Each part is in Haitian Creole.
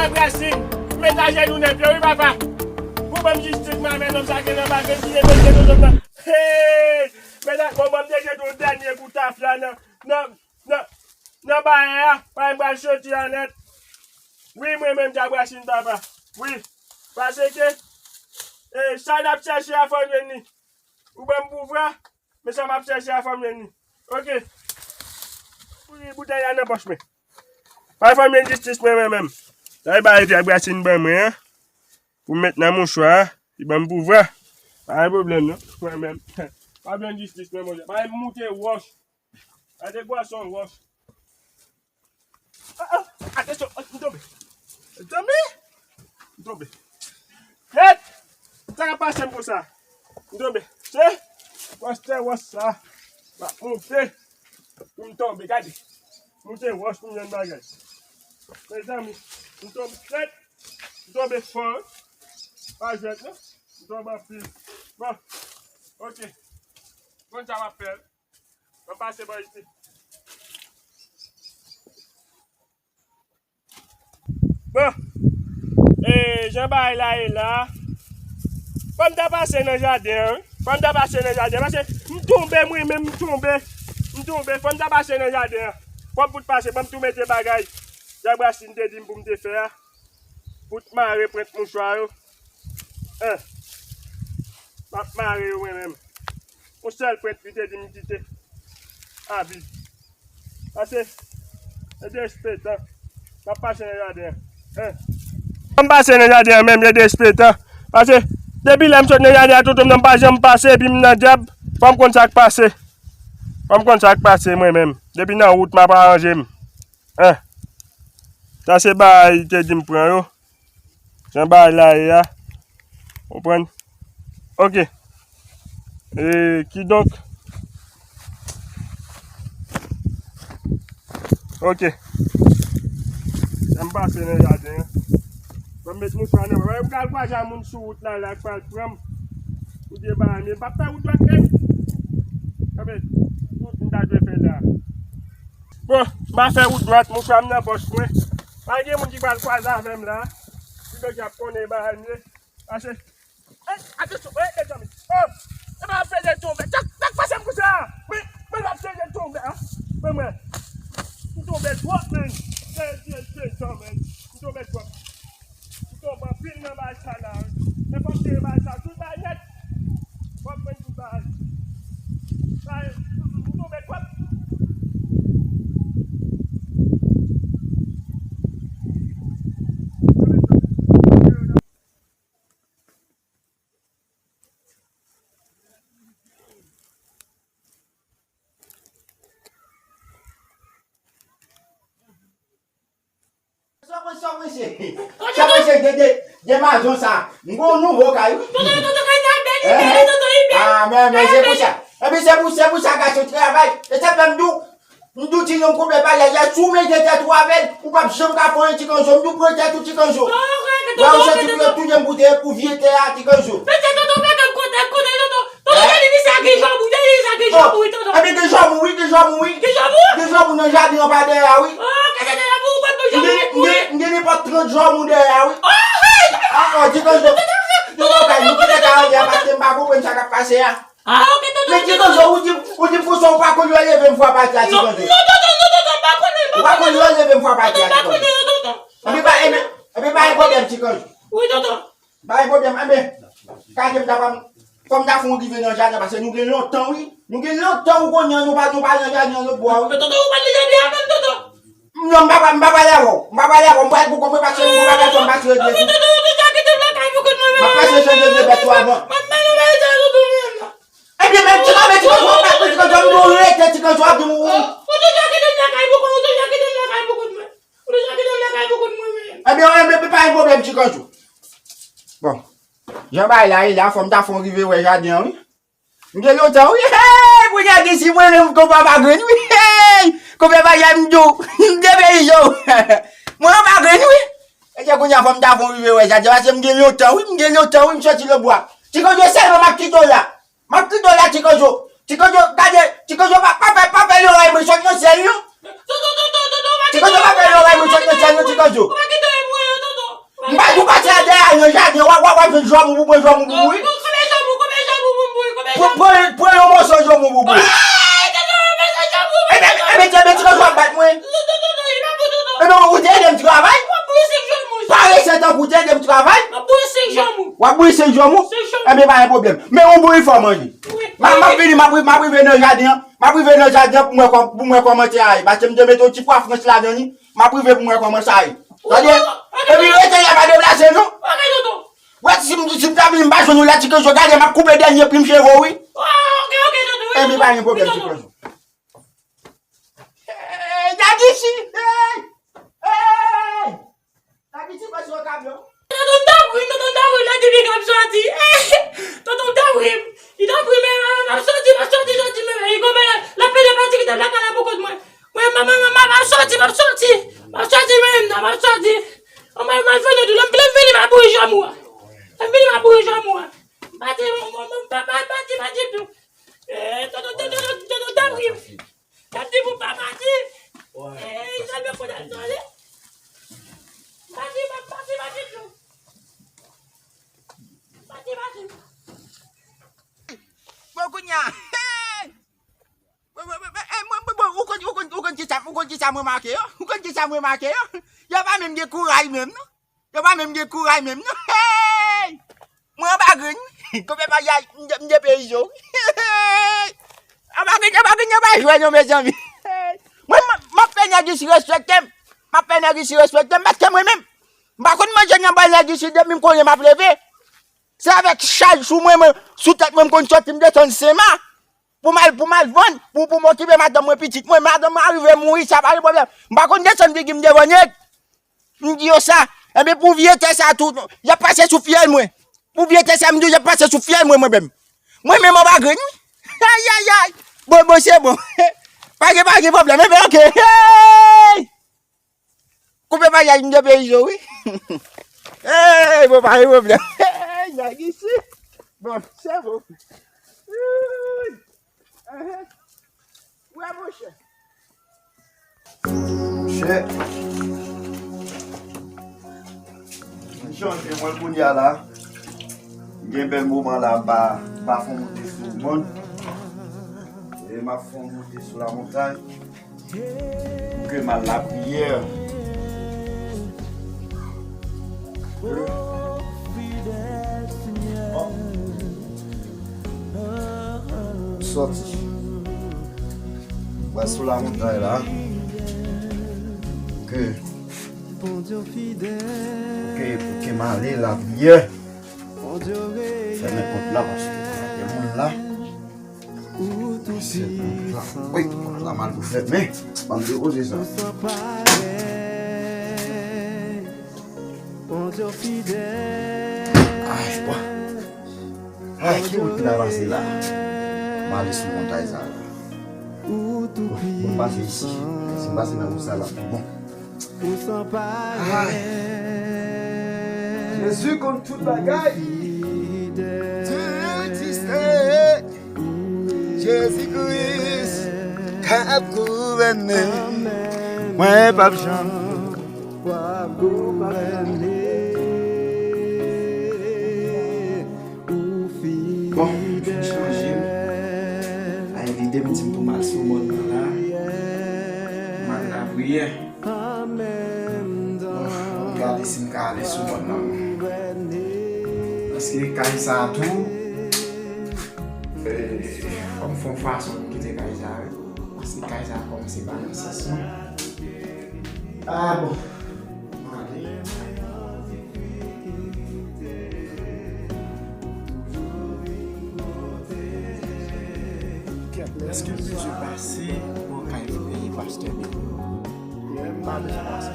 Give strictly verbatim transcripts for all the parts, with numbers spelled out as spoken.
Jack Racine, met ajenou nan pye wi papa. Pou ban m jistis mwen, men nonm sa gen nan bagay ki te mete nou zòt nan. Hey! Men bon, ban m te jete yon dènye kou tafya nan, nan, nan, nan bagay a, pa m pral soti a nèt. Wi, mwen menm Jack Racine papa. Wi. Paske, e, sa n ap chèche a fò n jwenn li. Ou ban m pouvwa, men sa m ap chèche a fò m jwenn li. Oke. Wi, boutèy la nan pòch mwen. Pa fò m jwenn jistis mwen, mwen menm. Sa e bagay Jack Racine ban mwen an. Pou m met nan mouchwa a, li ban m pouvwa. Pa gen pwoblèm non, mwen menm. Pa jwenn jistis mwen, monchè. Pa moute wòch. Gade gwason wòch. Ah, ah, atansyon, ah, m tonbe. M tonbe. M tonbe. Nèt! Sa k ap pase m konsa? M tonbe. Se pastè wòch sa. M ap moute. Pou m tonbe, gade. Moute wòch pou m jwenn bagay. Mezanmi, m tonbe nèt. M tonbe fò. Pa jwèt non. M tonbe anpil. Bon. Oke. Konn sa m ap fè. Mwen pase bò isit. Bon. E, jan bagay la ye la. Fò m ta pase nan jaden an, wi. Fò m ta pase nan jaden an. Paske m tonbe, mwen menm, m tonbe. M tonbe. Fò m ta pase nan jaden an. Fò m fout pase, fò m tou mete bagay Jack Racine te di m pou m te fè a. Fout mare pwent mouchwa yo. Hein. M ap mare yo mwen menm. Yon sèl pwent li te di m kite. Abi. Pase. E derespektan. M ap pase nan jaden an. Hein. Fò m pase nan jaden an menm, e derespektan. Pase. Depi lè m sot nan jaden an, tonton m pa janm pase, epi m nan dyab. Fò m konn sa k pase. Fò m konn sa k pase mwen menm. Depi nan wout, m ap aranje m. Hein. Sa se bagay te di m pran yo. Jan bagay la ye a. Konprann? Oke. E, kidonk. Oke. Sa m pase nan jaden an. Fò m met mouchwa nan men. Mwen pral kwaze a moun sou wout la, la k pral pran m. Pou de bagay, men m p ap fè wout dwat menm. Kanpe, wout m ta dwe fè la. Bon, m pa fè wout dwat, mouchwa m nan pòch mwen. Pa gen moun ki pral kwaze avè m la. Ki donk y ap konnen bagay m ye. Pase. Ey, atansyon, ey, mezanmi. Oh, e pa ap fè de tonbe. Sa, sa k pase m konsa? Mwen, mwen p ap fè de tonbe, hein. Mwen, mwen. M tonbe twòp, men. Se, se, se, se, men. M tonbe twòp. M tonbe anpil nan bagay sa la, wi. Men fò m jere bagay sa, tout bagay nèt. Fò m jwenn tout bagay. Bagay, m tonbe twòp. Sa mwen, sa mwen se. Sa mwen se de, de, de mazon sa. M gon nouvo kay, wi. Tonton, tonton, kay sa bèl, li bèl, tonton, li bèl. Ah, men, men, se pou sa. Epi se pou, se pou sa gason travay. E sa fè m di w, m di w ti yon koube bagay la, si w mete tèt ou avè l, ou p ap janm ka fè anyen, Ti Kanzo. M di w pran tèt ou, Ti Kanzo. Wè, ou santi pou yo touye m pou te, pou vye tè a, Ti Kanzo. Mesye, tonton, pa gen kontèk, kontèk, tonton. Tonton, tande li sa gen jòbou, tande li sa gen jòbou, wi, tonton. Epi gen jòbou, wi, gen jòbou, wi. Gen jòbou? Gen jòbou nan jaden an pa dèyè a, wi. Oh, gen jòbou, wi, wi. M gen, m gen nenpòt trant jòbou dèyè a, wi. Oh, hey! Ah, oh, Ti Kanzo. Tonton, tonton, tonton, tonton, tonton, tonton, paske m pa konprann sa k ap pase a. Ah, ok, tonton, tonton. Men Ti Kanzo, ou di, ou di m konsa, ou pa konn lè w leve m frape atè a, Ti Kanzo. Non, non, tonton, non, tonton, m pa konnen, m pa konnen. Ou pa konn lè w leve m frape atè a, Ti Kanzo. Tonton, m pa konnen, non, tonton. Epi pa, epi, epi pa gen pwoblèm, Ti Kanzo. Wi, tonton. Pa gen pwoblèm, enben, gade m ta pran, fò m ta fè yon rive nan jaden, paske nou gen lontan, wi. Nou gen lontan, ou konnen, nou pa, nou pa nan jaden an lòtbò a, wi. Men tonton, ou pa nan jaden an menm, tonton. Non, m pa, m pa pale avè w. M pa pale avè w. M pral pou kont mwen, paske m gon bagay fò m pase regle tou. Tonton, ou toujou kite m lakay pou kont mwen menm. M ap pase regle bèt ou avan. M ap mennen w bay sa tonton menm. Ebyen, men, Ti Kanzo, men, Ti Kanzo, w ap bat mwen, Ti Kanzo, m di w rete, Ti Kanzo, w ap di m ou. Ou toujou kite m lakay pou kont, ou toujou kite m lakay pou kont mwen. Ou toujou kite m lakay pou kont mwen menm. Ebyen, ebyen, pa gen pwoblèm, Ti Kanzo. Bon. Jan bagay la ye la, fò m ta fè yon rive wè jaden an, wi. M gen lontan, wi. Hey, kounye a gen si mwen menm, konpa pa grenn, wi. Hey, konpa pa grenn, m di w. M te peyi jo. Mwen pa grenn, wi. E se kounye a fò m ta fè yon rive wè jaden an, paske m gen lontan, wi. M gen lontan, wi, m soti lòtbò a. Ti Kanzo sèlman m ap kite w la. M ap kite w la, Ti Kanzo. Ti Kanzo, gade, Ti Kanzo, pa, pa fè, pa fè loray mwen sot nan syèl, non. Ti Kanzo, pa fè loray mwen sot nan syèl, non, Ti Kanzo. Jòmou pou mwen, jòmou pou mwen. Konbyen jòmou, konbyen jòmou pou mwen, konbyen jòmou? Pran, pran yon mòso jòmou pou mwen. Ebyen, ebyen, ebyen, ti kanjou ap bat mwen. Ebyen, ou te ede m travay. Parese tankou ou te ede m travay. W ap bouyi senk jòmou. Ebyen, pa gen pwoblèm. Men yon bon enfò manje. M ap vini, m ap ri-, m ap rive nan jaden an. M ap rive nan jaden an pou mwen kò-, pou mwen kòman sa ye. Paske m te mete yon ti pwa franch ladan li. M ap rive pou mwen kòman sa ye. Tande? Epi rete la, pa deplase non. Wè, si m, si m ta vini, m pa jwenn ou la, ti kanjou, gade, m ap koupe dènye plim cheve w, wi. Epi pa gen pwoblèm, ti kanjou. Hey, Daddy Chi, hey! Hey! Daddy Chi, pase yon kamyon. Tonton Dabrim, tonton Dabrim, la di big up soti. Tonton Dabrim, li Dabrim, men, men, m ap soti, m ap soti, soti, men, men, li gonmen la, l ap plede pati kite m lakay la pou kont mwen. Mwen, mwen, mwen, mwen, m ap soti, m ap soti. M ap soti, men, m ap soti. Mwen, mwen, mwen, fè nou di, lè m, lè m vini, m ap bouyi jòmou a. Lè m vini, m ap bouyi jòmou a. M pati, mwen, mwen, mwen, pa, pa, pati, pati tou. Eh, tonton, tonton, tonton, tonton Dabrim. Sa di pou pa pati. Eh, sa vle konn al sole. Pati, pa, pati, pati tou. Pati, pati. Bon, kounye a. Hey! Bon, bon, bon, bon, eh, bon, bon, bon, ou konn, ou konn, ou konn kisa, ou konn kisa mwen make yo? Ou konn kisa mwen make yo? Yo pa menm gen kouraj menm, non. Yo pa menm gen kouraj menm, non. Hey! Mwen anba grenn, wi. Konpè pa yay, m de, m depeyize w. Anba grenn, anba grenn, yo pa jwe, non, mezanmi. Hey! Mwen, m, m ap fè nèg isi respekte m. M ap fè nèg isi respekte m, paske mwen menm, m pa konn manje nan bal nèg isi depi m konnen m ap leve. Se avèk chaj sou mwen, mwen, sou tèt mwen, m konn soti, m desann Senmak. Pou m al, pou m al vann, pou, pou m okipe madanm mwen, pitit mwen. Madanm mwen arive mouri, sa pa gen pwoblèm. M pa konn desann figi m devan nèg. M di yo sa. Ebyen, pou vye tè sa tou, y ap pase sou fyèl mwen. Pou vye tè sa, m di yo, y ap pase sou fyèl mwen, mwen menm. Mwen menm anba grenn, wi. Ayayay. Bon, bon, se bon. Pa gen, pa gen pwoblèm. Ebyen, oke. Hey! Koupe bagay m depeyize w, wi. Hey, bon, pa gen pwoblèm. Hey, nèg isi. Bon, se bon. Ui. Ehe. Wè, monchè. Monchè. M chanje mwen kounye a la. M gen bèl moman la, m pa, m pa fè yon moute sou moun. E m ap fè yon moute sou lamontay. Pou ke m al lapriyè. Sòti. Mwen sou lamontay la. Ke, ke, ke m ale lapriyè. Fèmen pòt la paske pa gen moun la. Se pòt la. Wi, pòt la mal pou fèmen. Ban m depoze sa. Ay, bwa. Ay, ki wout ki ta pase la? M ale sou montay sa la. Bon, m pase isi. Si m pase nan wout sa la, pi bon. Ay. Jezi konn tout bagay. Dieu existe. Jezi Kris k ap gouvène. Mwen p ap janm. Bon, m chanje. Ay, lide m di m pou m al sou mòn nan la. M al lapriyè. Bon, m gade si m ka ale sou mòn nan. Paske kay sa a tou, eh, fò m fè yon fason pou m kite kay sa a, wi. Paske kay sa a kòmanse pa nan sans mwen. Ah, bon. Èske m bezwen pase bò kay pastè Beno? M pa bezwen pase.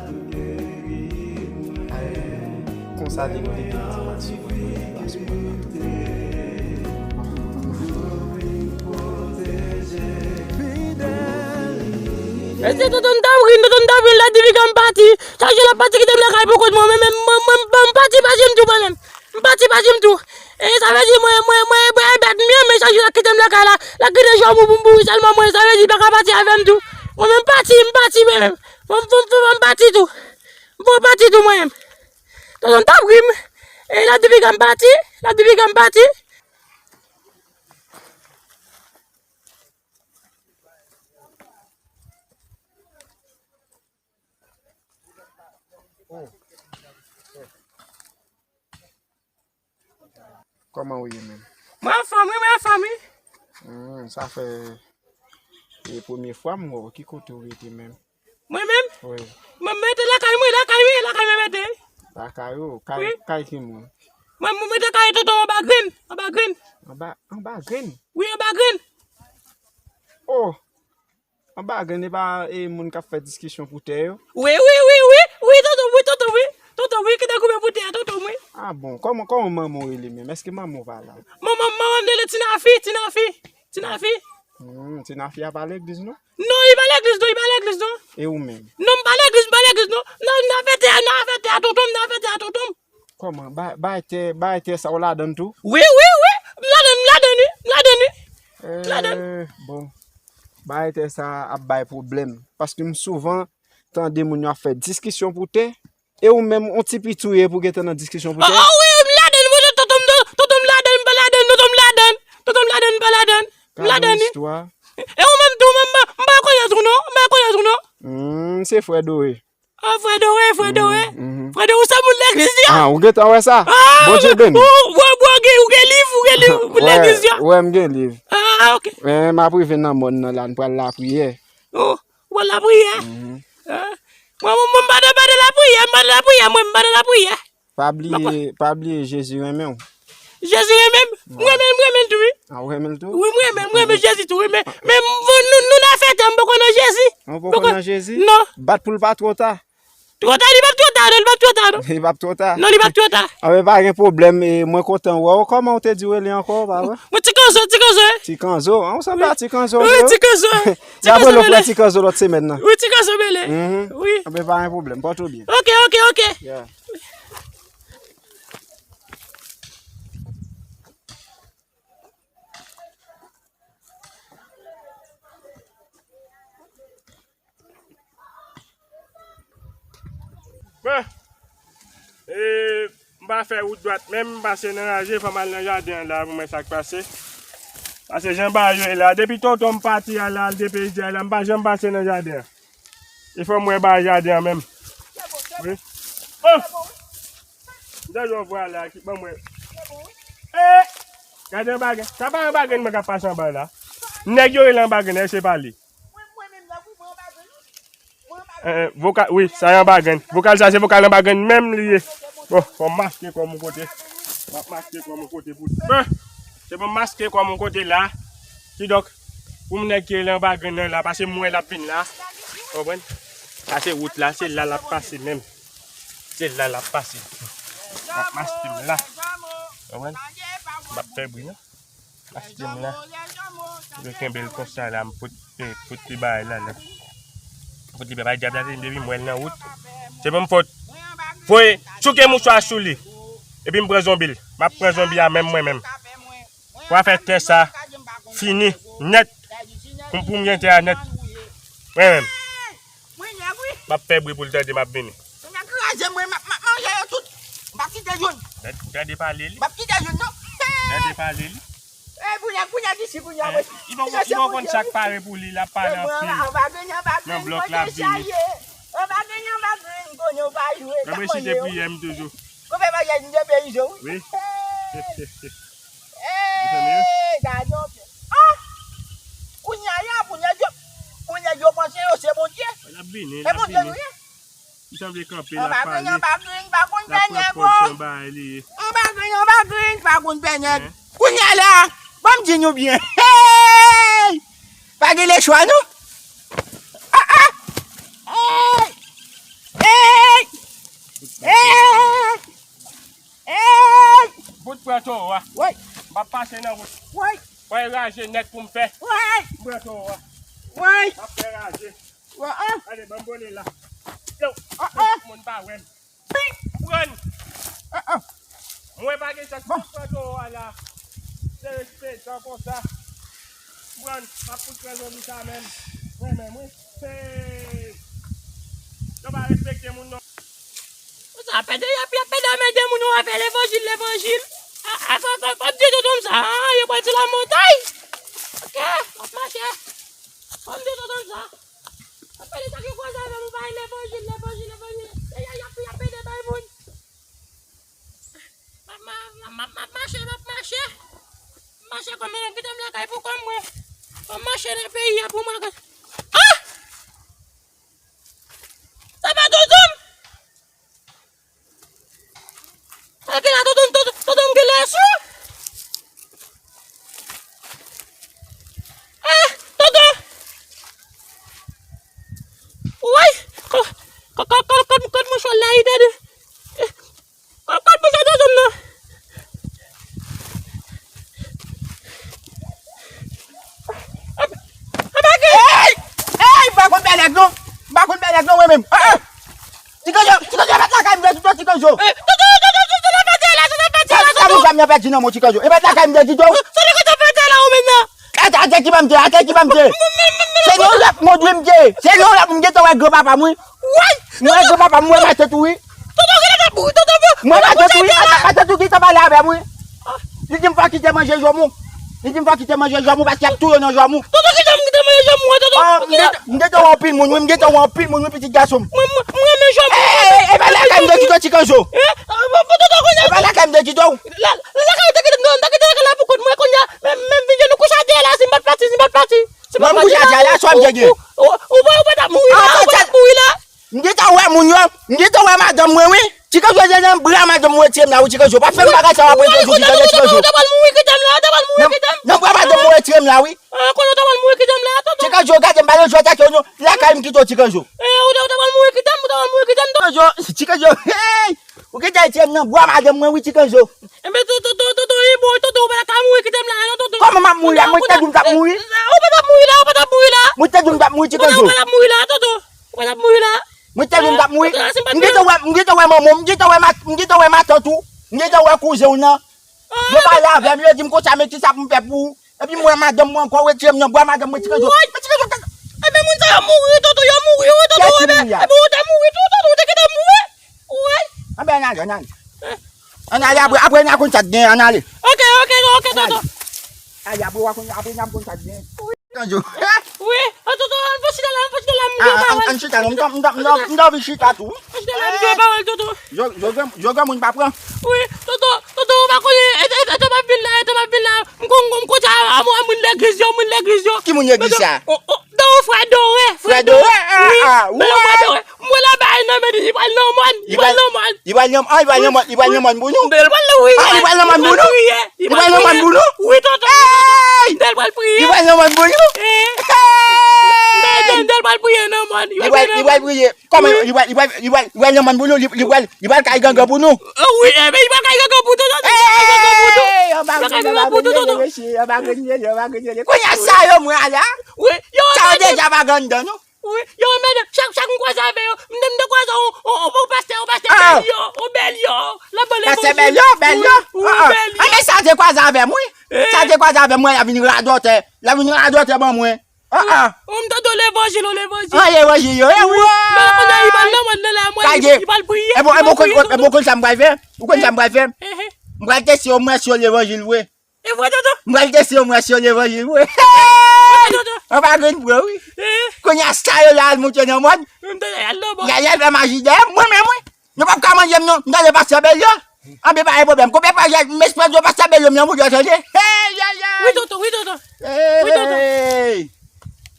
Konsa, li mete ti mason mwen, li pase mwen la. Mesye, tonton Dabrim, tonton Dabrim, la di piga m pati. Chak jou l ap pati kite m lakay pou kont mwen, men, men, mwen, mwen, mwen, m pati, pa janm tou mwen menm. M pati, pa janm tou. E sa vle di mwen, mwen, mwen, mwen, e bèt m ye, men chak jou l ap kite m lakay la. L ap kite jòmou pou m bouri sèlman mwen, sa vle di li pa ka pati avè m tou. Mwen menm, m pati, m pati mwen menm. Fò m, fò m, fò m pati tou. Fò m pati tou mwen menm. Tonton Dabrim, E l ap di piga m pati, l ap di piga m pati. Kòman ou ye menm? Mwen anfòm wi, mwen anfòm wi. Hmm, sa fè e premye fwa m wè w. Ki kote w rete menm? Mwen menm? Wi. Mwen mete lakay mwen, lakay mwen, lakay mwen mete. Lakay ou? Kay, wi, kay ki moun? Mwen, mwen mete kay tonton anba grenn, anba grenn. Anba, anba grenn? Wi, anba grenn. Oh! Anba grenn, e pa e moun k ap fè diskisyon pou tè yo? Wi, wi, wi, wi, wi, tonton, wi, tonton, wi. Tonton, wi, ki te goumen pou tè a, tonton, wi. Ah bon, kòman, kòman manman w rele menm? Èske manman w pa la? Manman, manman m rele Tinafi, Tinafi, Tinafi. Hmm, Tinafi a pa legliz non? Non, li pa legliz non, li pa legliz non. E ou menm? Non, m pa legliz, m pa legliz non. Nan, nan fè tè a, nan fè tè a, tonton m, nan fè tè a, tonton m. Kòman? Bay, bay tè, bay tè sa w ladann tou? Wi, wi, wi. M ladann, m ladann wi, m ladann wi. M ladann. Eh, bon. Bay tè sa ap bay pwoblèm. Paske m souvan tande moun yo ap fè diskisyon pou tè. E ou menm, on ti piti w ye pou gentan nan diskisyon pou tè? Oh, oh, wi, wi, m ladann, wi, tonton m, tonton m ladann, m pa ladann, tonton m ladann. Tonton m ladann, m pa ladann. M ladann wi. E ou menm tou, m, m, m pa rekonèt ou non, m pa rekonèt ou non. Hmm, se frè Dore. Ah, frè Dore, frè Dore. Mhm, mhm. Frè Dore, ou se moun legliz li a? Ah, ou gentan wè sa? Ah, Bondye beni. Ou, ou, ou, ou gen, ou gen liv, ou gen liv pou legliz li a? Wè, m gen liv. Ah, ok. Men m ap rive nan mòn nan la, n pral lapriyè. Oh, ou pral lapriyè? Mhm. Ah. Mwen, mwen, mwen, m pa nan, pa nan lapriyè, m pa nan lapriyè, mwen, m pa nan lapriyè. Pa bliye, pa bliye Jezi renmen w. Jezi renmen m? Wi. M renmen, m renmen l tou, wi. Ah, ou renmen l tou? Wi, m renmen, m renmen Jezi tou, wi, men, men m, nou, nou nan fè tè, m poko nan Jezi. Ou poko nan Jezi? Non. Bat pou l pa twò ta. Twò ta, li p ap twò ta, non, li p ap twò ta, non. Li p ap twò ta. Non, li p ap twò ta. Ah, men pa gen pwoblèm, e, mwen kontan wè w. Kòman w te di w rele ankò, pa vre? Mwen Ti Kanzo, Ti Kanzo, wi. Ti Kanzo, ah, ou sanble a Ti Kanzo, wi, vre, wi. Ti Kanzo. Ti Kanzo bele. N ap rele w frè Ti Kanzo lòt semèn nan. Wi, Ti Kanzo bele. Mhm. Wi. Ah, men pa gen pwoblèm, pòte w byen. Ok, ok, ok. Yeah. Bon, e, m pa fè wout dwat menm, m pase nan raje, fò m al nan jaden an la pou m wè sa k pase. Paske jan bagay yo ye la, depi tonton m pati a la, al depeyize a la, m pa janm pase nan jaden an. E fò m wè bagay jaden an menm. Wi. Oh! M tande yon vwa la ki ban mwen. Eh! Gade anba grenn. Sa pa anba grenn mwen k ap pase anba la. Nèg yo rele anba grenn, èske se pa li? Eh, eh, vokal, wi, sa e anba grenn. Vokal sa se vokal anba grenn menm li ye. Bon, fò m maske kò m yon kote. M ap maske kò m yon kote pou. Eh! Se pou m maske kò m yon kote la. Kidonk, pou m nèg ki rele anba grenn nan la, paske m wè l ap vin la. Konprann? Sa se wout la, se la l ap pase menm. Se la l ap pase. M ap maske m la. Konprann? M ap fè bri non. Maske m la. Yo kenbe l konsa la, m fout, eh, fout li bagay la, la. Fout li bagay dyab la, depi m wè l nan wout. Se pa m fòt. Voye, souke mouchwa sou li. Epi m pran zonbi l. M ap pran zonbi a menm mwen menm. Pou afè tè sa fini nèt. Pou, pou m gen tè a nèt. Mwen menm. M ap fè bri pou l tande m ap vini. Kounya kraze mwen, m ap, m ap manje yo tout. M p ap kite youn. Tande pale li. M p ap kite youn, non. Tande pale li. Eh, kounya, kounya, disi, kounya, eh, mwen. Li poko, li poko konn sa k pare pou li, l ap pale anpil. Nan blòk la ap vini. Anba grenn, anba grenn, konnen w pa jwe. Mwen resite priyè m toujou. Konpè maryaj m depeyize w. Wi. Hey, gade yon pye. Ah! Kounya la, pou nèg yo, pou nèg yo panse yo se Bondye. L ap vini, l ap vini. Se Bondye nou ye. Li sanble kanpe, l ap pale. Anba grenn, anba grenn, pa konn pè nèg, oh. Anba grenn, anba grenn, pa konn pè nèg. Kounya la, ban m di nou byen. Hey! Pa gen lechwa, non? Ah, ah! Hey! Hey! Hey! Hey! Bout pran towo a. Woy! M ap pase nan wout. Woy! Fè raje nèt pou m fè. Woy! M pran towo a. Woy! M ap fè raje. Woy, ah! Gade, ban m bone la. Yo, ah, ah! Moun pa wè m. Pran. Ah, ah. Mwen pa gen chans pou pran towo a la. Se respè tan konsa. Pran, m ap fout pran zonbi sa menm. Mwen menm, wi. Hey! Yo pa respekte moun non. Pou sa Apre de y ap, y ap pede anmède moun yo, w ap fè levanjil, levanjil. A, a, fò, fò, fò m di tonton m sa, a, yo pral sou lamontay. Oke, m ap mache. Fò m di tonton m sa. Apre de sa ki kwaze avè m, ou bay levanjil, levanjil, levanjil. E, y a, y ap, y ap pede bay moun. M ap, m ap, m ap, m ap mache, m ap mache. M mache kòm mwen, kite m lakay pou kò mwen. Fò m mache nan peyi a pou mwen. Ah! Sa pa tonton m? Sa ki la, tonton, tonton, tonton, m gen lè sou. Ah, tonton. Woy. Kot, kot, kot, kot, kot mouchwa la, li tande. Kot, kot mouchwa tonton m nan. Ey! Ey! M pa konn bèlèg non. M pa konn bèlèg non, mwen menm. Ah, ah. Ti Kanzo, Ti Kanzo, mèt lakay m, mèt Ti Kanzo. Eh, tonton, tonton, tonton, sa fè di la, sa fè di la, tonton. Sa moun sa m nan pèdi nan mwen, Ti Kanzo. E mèt lakay m, mèt Ti Kanzo. Sa fè di la, ou menm nan. Atè, atè ki ban m te, atè ki ban m te. Se yon lòt moun wi m te. Se yon lòt moun, m gentan wè granpapa m wi. Woy! Mwen granpapa m, mwen matant ou wi. Tonton, genlè t ap mouri, tonton, mwen. Mwen matant ou wi, matant ou gentan pale avè m wi. Li di m fò kite manje janm ou. Li di m fò kite manje janm ou paske y ap touye w nan janm ou. Tonton, kite m kite manje janm ou, tonton. Ah, m gentan, m gentan wè anpil moun wi, m gentan wè anpil moun wi, pitit gason m. Mwen, mwen, mwen renmen janm ou. Ey, ey, ey, pa lakay m de kito Ti Kanzo. Eh, ah, bon, bon, tonton, kounye a. Pa lakay m de kito. La, la, lakay ou te kite m nan, te kite lakay la pou kont mwen, kounye a. Men, men, vin nou kouche atè la, si m pa t pati, si m pa t pati. Mwen m kouche atè la, sa w ap djege. Ou, ou, ou, ou pa t ap mouri la, ou pa t ap mouri la. M gentan wè moun yo, m gentan wè madanm mwen wi. Ti Kanzo, se nan bra madanm mwen retire m la wi, Ti Kanzo. Pa fè m bagay sa w ap retire Ti Kanzo, Ti Kanzo. Ou ta pral mouri kite m la, ou ta pral mouri kite m. Nan, nan bra madanm mwen retire m la wi. Ah, konnen ou ta pral mouri kite m la, tonton. Ti Kanzo, gade m pa nan jwèt ak yo non. Lakay m kite w, Ti Kanzo. Eh, ou ta, ou ta pral mouri kite m, ou ta pral mouri kite m, tonton. Ti Kanzo, Ti Kanzo, hey! Ou gentan retire m nan bra madanm mwen wi, Ti Kanzo. Enben, tonton, tonton, tonton, e bon, tonton, ou pa ta ka mouri kite m la, non, tonton. Kòman m ap mouri la? Mwen te di w m t ap mouri. Ou pa t ap mouri la, ou pa t ap mouri la. Mwen te di w m t ap mouri, Ti Kanzo. Ou pa t ap mouri la, tonton. Ou pa t ap mouri la. Mwen te di w m t ap mouri. M gentan wè, m gentan wè manman w, m gentan wè ma-, m gentan wè matant ou. M gentan wè kouzen w nan. Yo pale avè m, yo di m konsa, men kisa pou m fè pou ou? Epi m wè madanm mwen ankò, retire m nan bra madanm mwen, Ti Kanzo. Woy! Ti Kanzo, Ti Kanzo. Enben, moun sa yo mouri, tonton, yo mouri, wi, tonton. Enben, enben, ou te mouri tou, tonton, ou te gentan mouri. Woy! Enben, ann ale, ann ale. Ann ale, apre, apre n a konn sa k genyen, ann ale. Oke, oke, oke, tonton. Ale, apre w a konn, apre n a konn sa k genyen. Kanzo. Wi, an tonton, an fò chita la, an fò chita la, m gen yon pawòl. An chita non, m t ap, m t ap, m t ap, m t ap anvi chita tou. An chita la, m gen yon pawòl, tonton. Yo, yo, yo, yo, granmoun pa pran. Wi, tonton, tonton, ou pa konnen, e, e, e, tonton ap vin la, e, tonton ap vin la. M kon, m kon, m konn sa, a, a, moun legliz yo, moun legliz yo. Ki moun legliz sa? O, o, Don, frè Doré, frè Doré. Frè Doré, ah, ah, wi, frè Doré. M wè l ap bay nan men li, li pral nan mòn, li pral nan mòn. Li pral nan, ah, li pral nan mòn, li pral nan mòn pou nou. Li pral nan, wi. Ah, li pral nan mòn pou nou. Li pral nan mòn pou nou. Wi, tonton. Hey! Li pral priye. Li pral nan mòn pou nou. Eh. Hey! Li pral priye nan mòn. Li pral, li pral priye. Kòman li pral, li pral, li pral, li pral nan mòn pou nou. Li, li pral, li pral kay gangan pou nou. Oh, wi, eh, men li pral kay gangan pou tonton. Hey! Li pral kay gangan pou tonton. Li pral kay gangan pou tonton. Kounye a sa yo mwen ale a. Wi, yo, sa yo deja pa gen anndan, non? Wi, yo, men chak, chak m kwaze avè yo, m te, m te kwaze yon, yon, yon, yon pastè, yon pastè Bèlyo, yon Bèlyo, l ap ban levanjil. Pastè Bèlyo, Bèlyo. Wi, wi, Bèlyo. Anben sa te kwaze avè m, wi. Sa te kwaze avè m, mwen, l ap vin radòtè. L ap vin radòtè ban mwen. An, an. Ou m tande levanjil, yon levanjil. An, levanjil yo, e wi. Men kounye a, li pral nan mòn nan la, mwen, li pral priye. E bon, e bon, konn sa m pral fè? Ou konn sa m pral fè? M pral teste yo, mwen, si yo levanjil vre. E vre, tonton. M pral teste yo, mwen, si yo levanjil vre. Tonton. An pa grenn pran, wi. Eh. Kounye a sa yo la al monte nan mòn. M te al nan mòn. Y a, y a fè maji dèyè mwen menm, wi. Yo p ap ka manje m, non. M tande pastè Bèlyo. Anben, pa gen pwoblèm. Konbyen pastè, m espere yo pastè Bèlyo m nan mouda, tande. Hey, hey, hey. Wi, tonton, wi, tonton. Wi, tonton. Hey.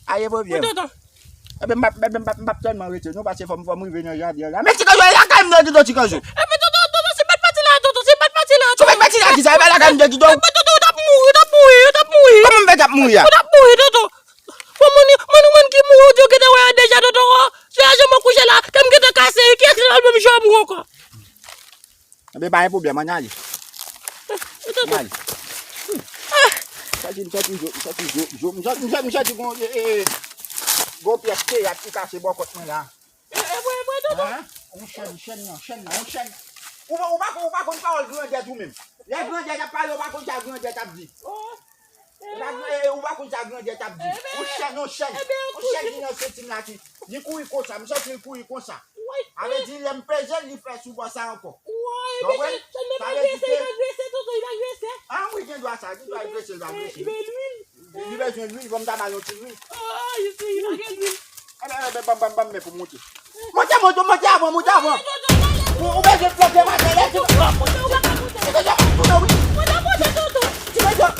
Pa gen pwoblèm. Wi, tonton. Enben, m ap, enben, m ap, m ap tèlman rete, non, paske fò m, fò m rive nan jaden an la. Men Ti Kanzo, e lakay m nan kite w, Ti Kanzo. Enben, tonton, tonton, si m pa t pati la, tonton, si m pa t pati la, tonton. Si w pa t pati la, kisa? E pa lakay m nan kite w. Enben, tonton, ou t ap mouri, ou t ap mouri, ou t ap mouri. Kòman m fè t ap mouri a? Ou t ap mouri, tonton. Bon, moun, moun, moun ki mouri, ou di w gentan wè yo deja, tonton. Se a jan mwen kouche la, kè m gentan kase, kiyès ki pral menm jan mwen ankò? Enben, pa gen pwoblèm, ann ale. Ann ale. Sòti, m sòti, m sòti, m sòti, m sòti, m sòti, gon, e, e, gon pyès teyat ki kase bò kòt mwen la. E, e, vre, e, vre, tonton. Yon chèn, yon chèn nan, chèn nan, yon chèn. Ou, ou pa, ou pa konn pawòl grandèt ou menm. Lè grandèt ap pale, ou pa konn sa grandèt ap di. Ou pa, e, ou pa konn sa grandèt ap di. Yon chèn, yon chèn. Yon chèn ki nan senti m la ki, li kouri konsa, m santi l kouri konsa. Sa vle di, lè m peze l, li fè sou bò sa ankò. Woy, ebyen, sa vle di ke... Li va grese, tonton, li va grese. Ah wi, gen dwa sa, gen dwa grese, li va grese. Li bezwen lwil. Li bezwen lwil, fò m ta ba l yon ti lwil. Ebyen, ebyen, ban m, ban m, ban m men pou monte. Monte, monte, monte avan, monte avan. Ou, ou bezwen plante maten lè ti... Ou bezwen tounen, wi. Ti bezwen